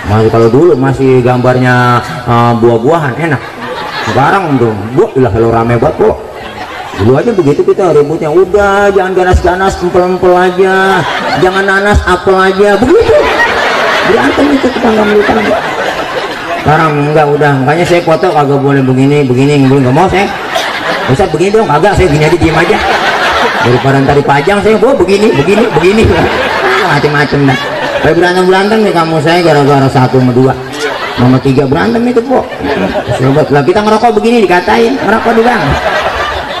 [SPEAKER 1] Masih kalau dulu masih gambarnya buah-buahan enak. Sekarang udah buah lah kalau rame banget kok. Dulu aja begitu kita ributnya, udah jangan ganas-ganas, empel-empel aja, jangan nanas, apel aja, begitu berantem itu kita nggak melupakan. Sekarang enggak, udah makanya saya foto kagak boleh begini nggak mau saya. Bisa begini dong, kagak, saya gini aja, diem aja daripada ntar dipajang saya begini macam-macam dah. Kayak berantem nih kamu saya gara-gara 1 sama 2 sama 3 berantem itu kok. Sobat lah kita ngerokok begini dikatain ngerokok doang.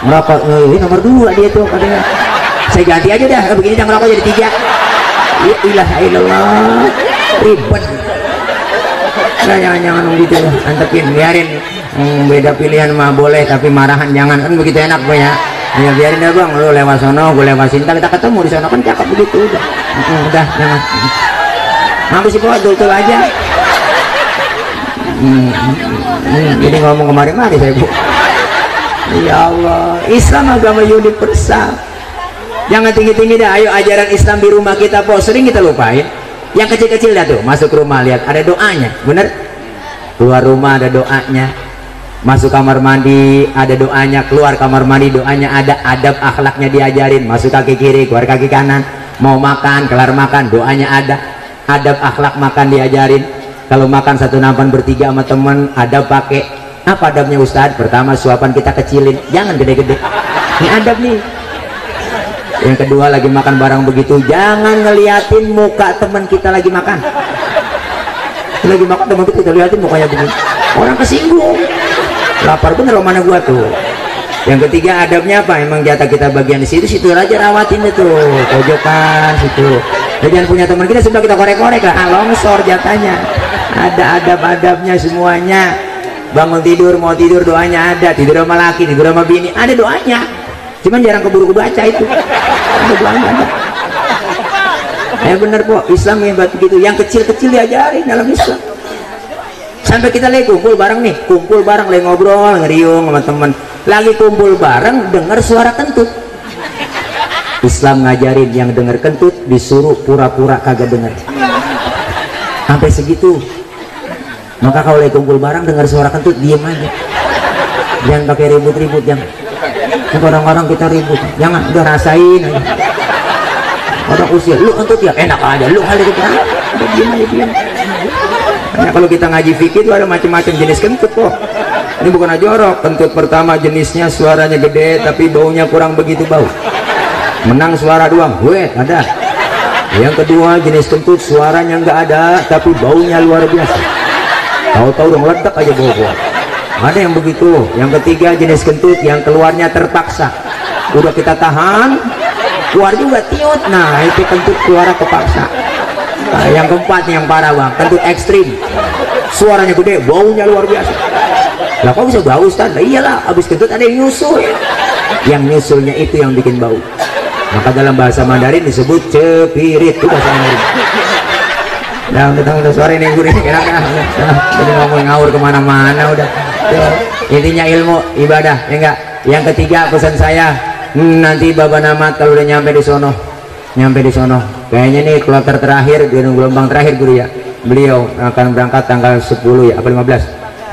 [SPEAKER 1] Ngerokok ini nomor 2 dia tuh katanya. Saya ganti aja dah begini, jangan ngerokok jadi 3. Ya ilaha illallah, ribet. Nah, jangan gitu lah, antepin, biarin. Beda pilihan mah boleh tapi marahan jangan, kan begitu enak Bang ya. Ya biarin dah Bang, lu lewat sono gue lewat sini, kita ketemu di sono kan cakep begitu udah. Udah jangan. Mampu sih kok dul aja. Jadi ngomong kemarin-kemarin saya Bu. Ya Allah, Islam agama universal. Jangan tinggi-tinggi dah. Ayo ajaran Islam di rumah kita po sering kita lupain. Yang kecil-kecil dah tuh, masuk rumah lihat ada doanya, bener? Keluar rumah ada doanya. Masuk kamar mandi ada doanya, keluar kamar mandi doanya ada, adab akhlaknya diajarin. Masuk kaki kiri, keluar kaki kanan. Mau makan, kelar makan, doanya ada. adab akhlak makan diajarin. Kalau makan satu nampan bertiga sama teman, adab pakai apa adabnya Ustadz? Pertama, suapan kita kecilin, jangan gede-gede, ini adab nih. Yang kedua, lagi makan barang begitu jangan ngeliatin muka teman kita lagi makan. Lagi makan teman kita liatin mukanya begini, orang kesinggung, lapar bener mana gua tuh. Yang ketiga, adabnya apa? Emang jatah kita bagian di situ aja rawatin itu pojokan situ. Jangan punya teman kita sebelah kita korek-korek lah, longsor jatahnya. Ada adab-adabnya semuanya. Bangun tidur, mau tidur doanya ada, tidur sama laki, tidur sama bini ada doanya, cuman jarang keburu kebaca itu. Ada doanya ada. Bener kok, Islam hebat begitu. Yang kecil-kecil diajarin dalam Islam. Sampai kita lagi kumpul bareng nih, kumpul bareng lagi ngobrol ngeriung sama temen, lagi kumpul bareng dengar suara kentut. Islam ngajarin yang denger kentut disuruh pura-pura kagak denger. Sampai segitu. Maka kalau lagi kumpul bareng dengar suara kentut, diem aja, jangan pakai ribut-ribut. Jangan, orang-orang kita ribut, jangan, udah rasain aja. Orang usia, lu kentut ya, enak aja, lu kali kita diem aja, diem. Nah, kalau kita ngaji fikih itu ada macam-macam jenis kentut kok. Ini bukan jorok. Kentut pertama jenisnya suaranya gede tapi baunya kurang begitu bau, menang suara doang, wet ada. Yang kedua jenis kentut suaranya nggak ada tapi baunya luar biasa, tahu-tahu dong ledak aja bau. Ada yang begitu. Yang ketiga jenis kentut yang keluarnya terpaksa, udah kita tahan keluar juga tiut, nah itu kentut keluar kepaksa. Nah, yang keempat yang parah bang, kentut ekstrim, suaranya gede baunya luar biasa. Lah kok bisa bau Ustaz? Nah, iyalah abis kentut ada yang nyusul, yang nyusulnya itu yang bikin bau. Maka dalam bahasa Mandarin disebut cepirit, itu bahasa Mandarin. Udah sore nih gurih, enak ya. Jadi ngomong ngawur kemana-mana udah. Intinya ilmu ibadah, ya enggak. Yang ketiga pesan saya, nanti Baba Namat kalau udah nyampe di sono, kayaknya nih kloter terakhir, gelombang terakhir guru ya. Beliau akan berangkat tanggal 10 ya, apa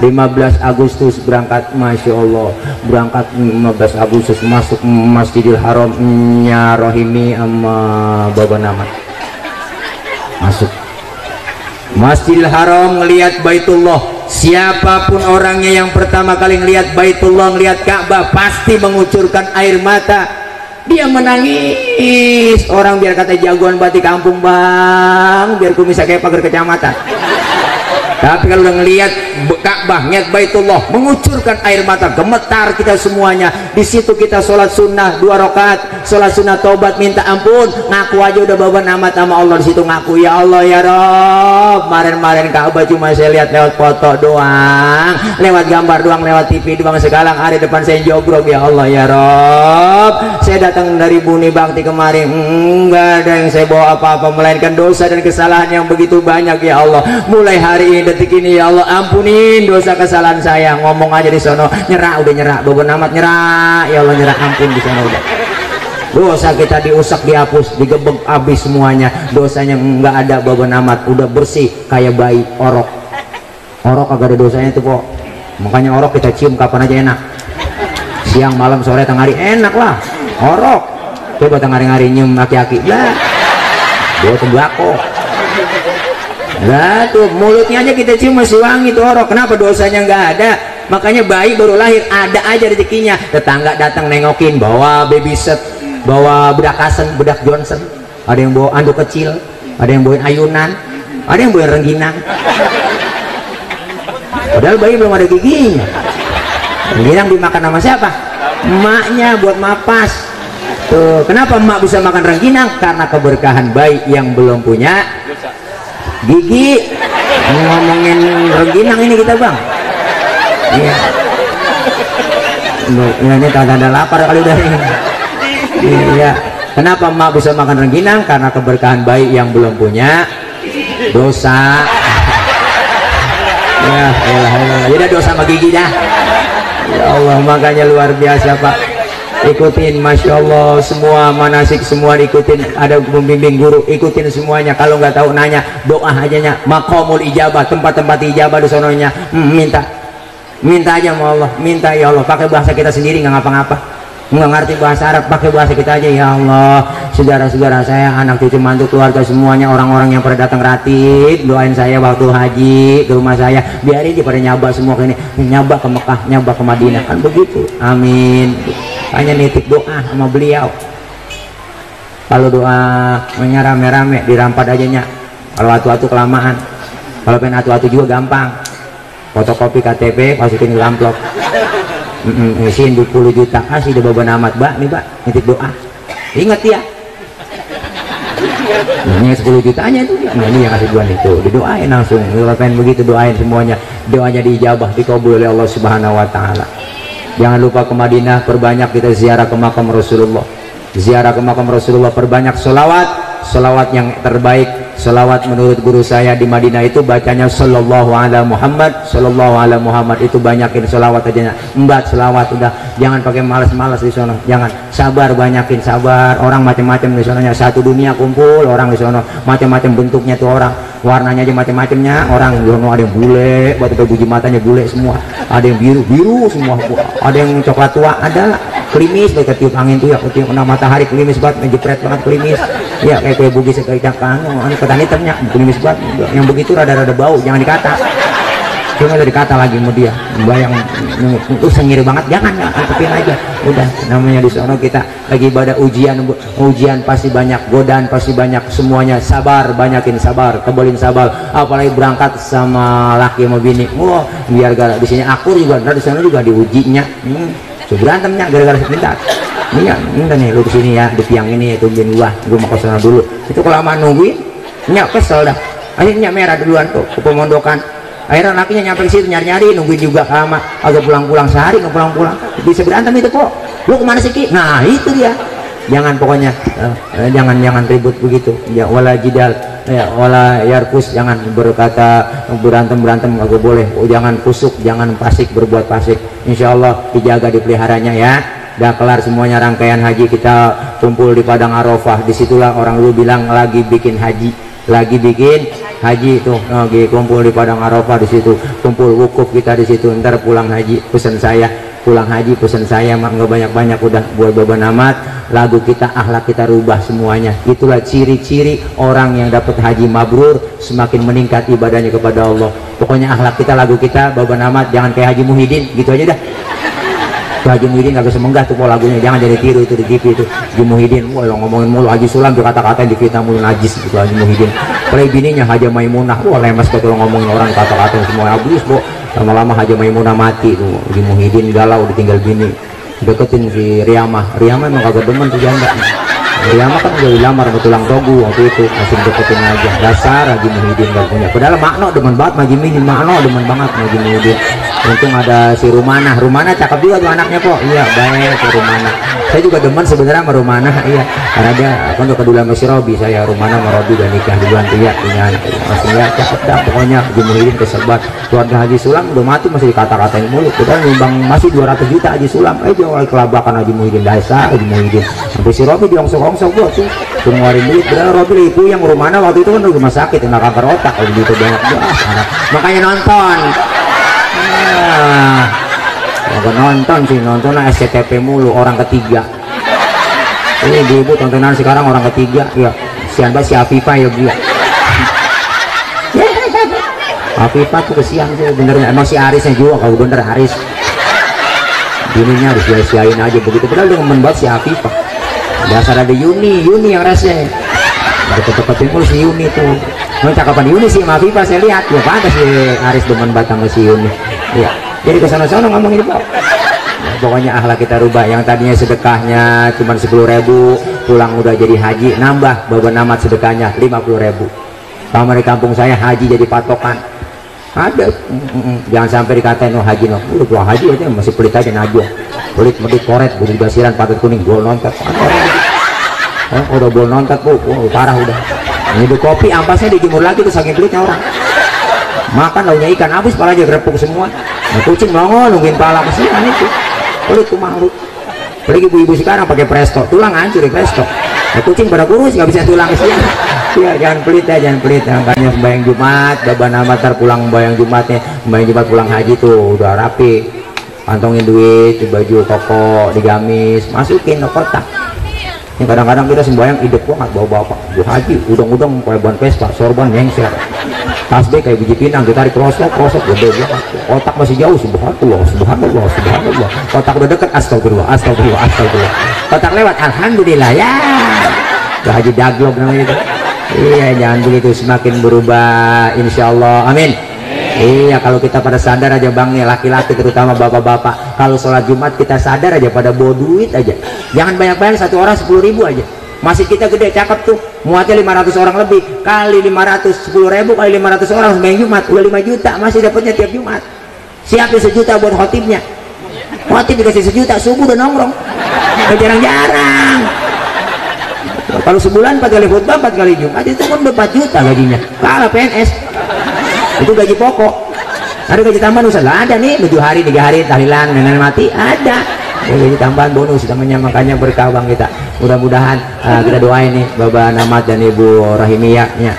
[SPEAKER 1] 15 Agustus berangkat. Masya Allah, berangkat 15 Agustus masuk Masjidil Haram nya Rohimi sama Baba Namat, masuk Masjidil Haram ngelihat Baitullah. Siapapun orangnya yang pertama kali ngelihat Baitullah, ngelihat Ka'bah, pasti mengucurkan air mata, dia menangis. Orang biar kata jagoan batik kampung bang, biar kumis kayak pagar kecamatan. Tapi kalau udah ngelihat Ka'bah, niat Baitullah, mengucurkan air mata, gemetar kita semuanya. Di situ kita sholat sunnah 2 rakaat, sholat sunnah tobat minta ampun, ngaku aja udah Baba Namat sama Allah. Di situ ngaku, ya Allah ya Rob, kemarin Ka'bah cuma saya lihat lewat foto doang, lewat gambar doang, lewat TV doang. Sekarang hari depan saya jogrok, ya Allah ya Rob, saya datang dari Buni Bakti kemarin, enggak ada yang saya bawa apa-apa melainkan dosa dan kesalahan yang begitu banyak ya Allah. Mulai hari ini, detik ini ya Allah, ampunin dosa kesalahan saya. Ngomong aja di sono, nyerah, udah nyerah. Baba Namat nyerah, ya Allah nyerah, ampun di sono udah. Dosa kita diusak, dihapus, digebek habis semuanya. Dosanya nggak ada. Baba Namat udah bersih kayak bayi. Orok agak ada dosanya tuh kok. Makanya orok kita cium kapan aja enak, siang malam sore tengah hari enak lah. Orok coba tengah hari nyium aki-aki lah, bawa tembakau. Lah tuh mulutnya aja kita cium masih wangi tuh orok. Kenapa? Dosanya nggak ada. Makanya bayi baru lahir ada aja rezekinya. Tetangga datang nengokin, bawa baby set, bawa bedak Kasen, bedak Johnson, ada yang bawa anduk kecil, ada yang bawa ayunan, ada yang bawa rengginang. Padahal bayi belum ada giginya. Rengginang dimakan sama siapa? Emaknya buat mapas. Tuh, kenapa emak bisa makan rengginang? Karena keberkahan bayi yang belum punya gigi. Ngomongin rengginang ini kita bang. Iya. Ya, ini tanda lapar kali udah ini. Iya. Kenapa emak bisa makan rengginang? Karena keberkahan bayi yang belum punya dosa. Ya, ya dosa sama gigi dah. Ya Allah, makanya luar biasa Pak. Ikutin, masya Allah, semua manasik semua diikutin. Ada pembimbing guru, ikutin semuanya. Kalau nggak tahu nanya, doa ajanya. Maqamul ijabah, tempat-tempat ijabah di sononya. Minta aja sama Allah, minta ya Allah. Pakai bahasa kita sendiri, nggak ngapa-ngapa. Nggak ngerti bahasa Arab, pakai bahasa kita aja. Ya Allah, saudara-saudara saya, anak cucu mantu, keluarga semuanya, orang-orang yang pada datang ratib, doain saya waktu haji ke rumah saya, biarin dia pada nyaba semua ke ini, nyaba ke Mekah, nyaba ke Madinah, kan begitu. Amin. Hanya nitip doa sama beliau. Kalau doa rame-rame dirampat aja nya. Kalau atu-atu kelamaan. Kalau pengen atu-atu juga gampang. Fotokopi KTP, masukin ke amplop. Isiin 20 juta, kasih deh beban amat, Mbak, nih Mbak, nitip doa. Ingat ya. Ini 10 jutanya itu, nah ini yang kasih duaan itu, didoain langsung. Kalau pengen begitu doain semuanya, doanya diijabah, dikabul oleh Allah Subhanahu Wa Taala. Jangan lupa ke Madinah, perbanyak kita ziarah ke makam Rasulullah. Ziarah ke makam Rasulullah, perbanyak selawat yang terbaik. Selawat menurut guru saya di Madinah itu bacanya sallallahu ala Muhammad, sallallahu ala Muhammad, itu banyakin selawat aja. Embat selawat udah, jangan pakai malas-malas di sana. Jangan, sabar, banyakin sabar. Orang macam-macam di sana, satu dunia kumpul orang di sana, macam-macam bentuknya tuh orang, warnanya aja macam-macamnya. Orang di sana ada yang bule, batu biji matanya bule semua, ada yang biru semua, ada yang coklat tua, ada klimis, kayak tiup angin tuh ya, tiup kena matahari klimis banget, menjepret banget klimis. Ya kayak kue bugis kayak ketan hitamnya klimis banget. Yang begitu rada-rada bau, jangan dikata. Cuma udah dikata lagi sama dia, bayang itu sengir banget, jangan, antepin aja. Udah, namanya di sana kita lagi ibadah ujian pasti banyak, godaan pasti banyak, semuanya sabar, banyakin sabar, kebolin sabar. Apalagi berangkat sama laki sama bini, wah biar gara di sini akur juga, di sana juga diujinya. Berantemnya gara-gara sebentar. Iya, ini nih lu kesini ya, di tiang ini tungguin gua mau ke sana dulu. Itu kelamaan nungguin, nyak kesel dah. Akhirnya merah duluan tuh ke pemondokan. Akhirnya lakinya nyampe situ nyari-nyari, nungguin juga lama. Agak pulang-pulang sehari nggak pulang-pulang. Bisa berantem itu kok. Lu kemana sih Ki? Nah itu dia. Jangan pokoknya, jangan ribut begitu. Ya wala jidal, ya wala yarkus, jangan berkata berantem agak boleh. Jangan kusuk, jangan fasik, berbuat fasik. Insya Allah dijaga dipeliharanya ya. Udah kelar semuanya rangkaian haji, kita kumpul di Padang Arafah. Disitulah orang lu bilang lagi bikin haji, tuh lagi kumpul di Padang Arafah. Di situ kumpul wukuf kita di situ. Ntar pulang haji pesan saya, mak nggak banyak-banyak, udah buat beban amat. Lagu kita, akhlak kita rubah semuanya. Itulah ciri-ciri orang yang dapat haji mabrur, semakin meningkat ibadahnya kepada Allah. Pokoknya akhlak kita, lagu kita, beban amat. Jangan kayak Haji Muhyiddin gitu aja dah. Haji Muhyiddin kagak semenggah tuh pola lagunya, jangan jadi tiru itu di TV itu. Haji Muhyiddin, wah yang ngomongin mulu Haji Sulam juga kata-katain di kita mulu najis gitu Haji Muhyiddin. Play bininya Haji Maimunah, wah lemes kalau ngomongin orang kata-katain semua habis, bu. Lama-lama Haji Maimunah mati tuh, Haji Muhyiddin galau ditinggal bini. Deketin si Riyamah emang kagak demen tuh janda. Riyamah kan udah dilamar sama tulang togu waktu itu, langsung deketin aja. Dasar Haji Muhyiddin gak punya. Padahal makno demen banget Haji Muhyiddin, makno demen banget Haji Muhyiddin. Untung ada si Rumana cakep juga tuh anaknya kok. Iya baik si Rumana. Saya juga demen sebenarnya sama Rumana, iya. Karena dia kan udah kedua sama si Robi, saya Rumana sama Robi udah nikah duluan tuh ya, punya anak. Masih ya cakep dah pokoknya. Haji Muhyiddin kesebat. Keluarga Haji Sulam udah mati masih dikata-katain mulu. Padahal nyumbang masih 200 juta Haji Sulam. Jual kelabakan Haji Muhyiddin, dasar Haji Muhyiddin. Sampai si Robi diongsok-ongsok gua tuh ngeluarin duit. Bener Robi itu yang Rumana waktu itu kan udah rumah sakit, kena kanker otak, kalau gitu banyak banget. Makanya nonton. Nonton sih, nontonnya SCTV mulu, orang ketiga. Ini ibu tontonan sekarang orang ketiga, ya. Sian banget si Afifah ya dia. Afifah tuh kesian sih benernya, emang si Arisnya juga kalau bener Aris. Bininya harus sia-siain aja begitu, padahal dia ngemen banget si Afifah. Dasar ada Yuni yang rese. Deket-deketin pun si Yuni tuh. Mau cakapan Yuni sih sama Afifah saya lihat, ya pantas si Aris demen banget sama si Yuni. Ya, jadi kesana-sana ngomongin Pak. Ya, pokoknya akhlak kita rubah. Yang tadinya sedekahnya cuma 10.000, pulang udah jadi haji, nambah beban amat sedekahnya 50.000. Sama di kampung saya haji jadi patokan. Ada, jangan sampai dikatain oh haji no, gua haji aja masih pelit aja najwa, pelit medit koret, budi basiran patut kuning, gol nontot. Udah bol nontot bu, parah udah. Ini di kopi ampasnya dijemur lagi tuh saking pelitnya orang. Makan launya ikan habis, pala aja gerepuk semua. Nah, kucing nongol nungguin pala kesian itu. Pelit tuh makhluk. Apalagi ibu-ibu sekarang pakai presto, tulang hancur di presto. Nah, kucing pada kurus nggak bisa tulang kesian. Ya jangan pelit ya, jangan pelit. Makanya sembahyang Jumat, beban amat pulang sembahyang Jumatnya, sembahyang Jumat pulang haji tuh udah rapi. Kantongin duit di baju koko, di gamis, masukin ke kotak. Yang kadang-kadang kita sembahyang ide banget bawa bapak Bu Haji udang-udang kayak ban Vespa sorban nyengser tasbih kayak biji pinang ditarik krosok gede banget otak masih jauh subhanallah otak udah deket astagfirullah otak lewat alhamdulillah ya Bu Haji daglog namanya itu. Iya jangan begitu, semakin berubah insyaallah amin. Iya kalau kita pada sadar aja bang nih laki-laki terutama bapak-bapak kalau sholat Jumat kita sadar aja pada bawa duit aja, jangan banyak-banyak, satu orang 10.000 aja. Masjid kita gede cakep tuh, muatnya 500 orang lebih kali 500 10.000 kali 500 orang sembahyang Jumat udah 5 juta masih dapatnya tiap Jumat. Siapin sejuta buat khotibnya, khotib dikasih sejuta subuh udah nongkrong jarang-jarang. Kalau sebulan 4 kali khutbah 4 kali Jumat itu kan udah 4 juta gajinya, kalah PNS. Itu gaji pokok. Ada gaji tambahan Ustaz? Lah ada nih 7 hari 3 hari tahlilan nenek mati ada. Gaji tambahan bonus namanya, makanya berkah bang kita. Mudah-mudahan kita doain nih Bapak Namat dan Ibu Rahimiyah ya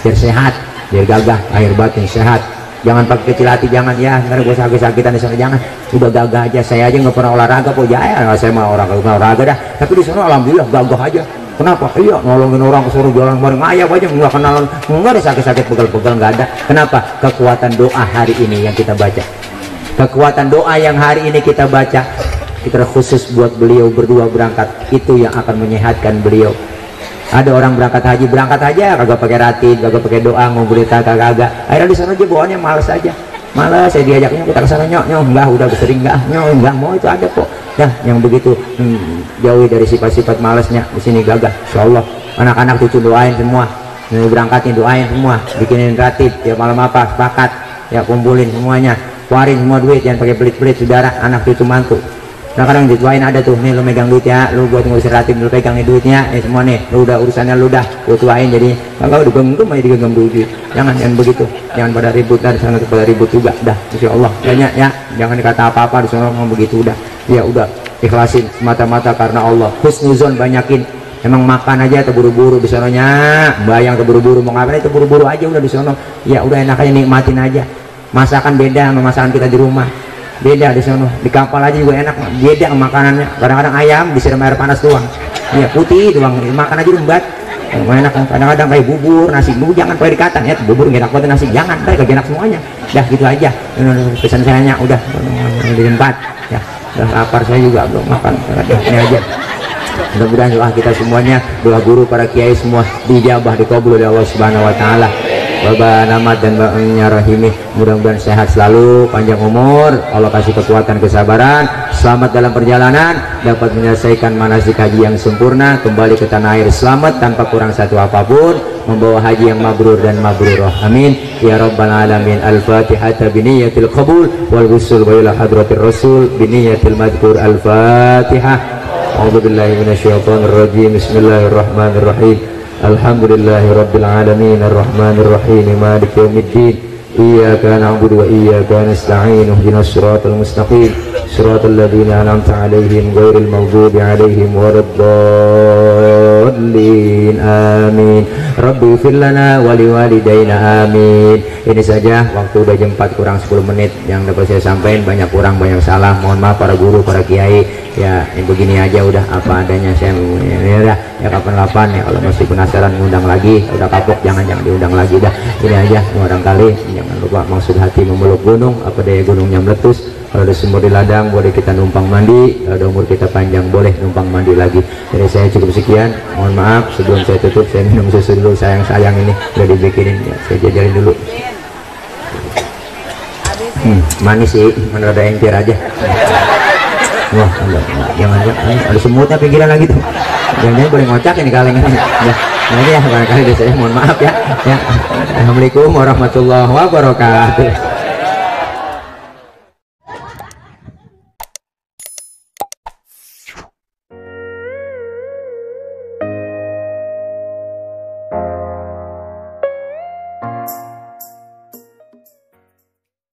[SPEAKER 1] biar sehat, biar gagah lahir batin sehat. Jangan pakai kecil hati, jangan ya. Ntar gue sakit-sakitan di sana jangan. Udah gagah aja. Saya aja nggak pernah olahraga kok jaya. Saya mah orang olahraga dah. Tapi di sana alhamdulillah gagah aja. Kenapa? Iya nolongin orang kesuruh jalan bareng ngayap aja nggak kenalan, nggak ada sakit-sakit pegel-pegel nggak ada. Kenapa? Kekuatan doa hari ini yang kita baca, kekuatan doa yang hari ini kita baca kita khusus buat beliau berdua berangkat itu yang akan menyehatkan beliau. Ada orang berangkat haji aja kagak pakai ratib, kagak pakai doa, mau berita kagak, akhirnya di sana aja bawaannya malas aja. Malas saya diajaknya kita ke sana nyok enggak udah sering enggak mau itu ada kok. Nah yang begitu jauhi dari sifat-sifat malasnya, di sini gagah insyaallah. Anak-anak cucu doain semua, berangkatin doain semua, bikinin ratib ya malam apa sepakat ya, kumpulin semuanya, keluarin semua duit, jangan pakai pelit-pelit saudara, anak cucu mantu. Nah kadang dituain ada tuh, nih lu megang duit ya, lu buat ngurusin ratib lu pegang nih duitnya, semua nih lu udah urusannya lu udah gua tuain, jadi kalau udah genggam aja digenggam duit. Jangan begitu, jangan pada ribut dan sana pada ribut juga dah insyaallah ya, jangan dikata apa-apa di sana ngomong begitu udah ya udah ikhlasin semata-mata karena Allah, husnuzon banyakin. Emang makan aja terburu-buru di sononya, bayang terburu-buru mau ngapain itu buru-buru aja udah di sono ya udah enak aja nikmatin aja. Masakan beda sama masakan kita di rumah, beda di sana. Di kapal aja juga enak, beda makanannya. Kadang-kadang ayam disiram air panas doang ya, putih doang, makan aja lembat enak. Kadang-kadang kayak bubur nasi, bubur jangan pakai dikatan ya, bubur enak banget nasi jangan, kayak enak semuanya dah gitu aja. Pesan sayanya udah di tempat ya, udah lapar saya juga belum makan ini aja. Mudah-mudahan doa kita semuanya, doa guru para kiai semua dijabah, dikabul oleh Allah Subhanahu wa taala. Bapak Namat dan Mbaknya Rahimi mudah-mudahan sehat selalu, panjang umur, Allah kasih kekuatan kesabaran, selamat dalam perjalanan, dapat menyelesaikan manasik haji yang sempurna, kembali ke tanah air selamat tanpa kurang satu apapun, membawa haji yang mabrur dan mabrurah, amin ya rabbal alamin. Al-Fatihah biniyatil qabul wal wusul wa ila hadratir rasul biniyatil madhkur. Al-Fatihah. A'udzubillahi minasyaitonir rajim. Bismillahirrahmanirrahim. Alhamdulillahi rabbil alamin arrahmanir rahim maliki yaumiddin iyyaka na'budu wa iyyaka nasta'in ihdinas siratal mustaqim siratal ladzina an'amta 'alaihim ghairil maghdubi 'alaihim waladdallin amin. Rabbi ighfir lana wa liwalidayna amin. Ini saja, waktu udah jam 4 kurang 10 menit yang dapat saya sampaikan, banyak kurang banyak salah, mohon maaf para guru para kiai ya. Yang begini aja udah apa adanya saya ya, ya kapan-kapan ya kalau masih penasaran ngundang lagi, udah kapok jangan diundang lagi dah. Ini aja barangkali, jangan lupa maksud hati memeluk gunung, apa daya gunungnya meletus. Kalau ada sumur di ladang boleh kita numpang mandi, kalau ada umur kita panjang boleh numpang mandi lagi. Jadi saya cukup sekian, mohon maaf. Sebelum saya tutup saya minum susu dulu, sayang ini udah dibikinin ya, saya jajalin dulu. Manis sih, mana ada encer aja. Wah, jangan ada semutnya pinggiran lagi tuh. Jangan boleh ngocak ini kaleng ini. Ya, ini ya barangkali saya mohon maaf ya. Ya, assalamualaikum warahmatullahi wabarakatuh.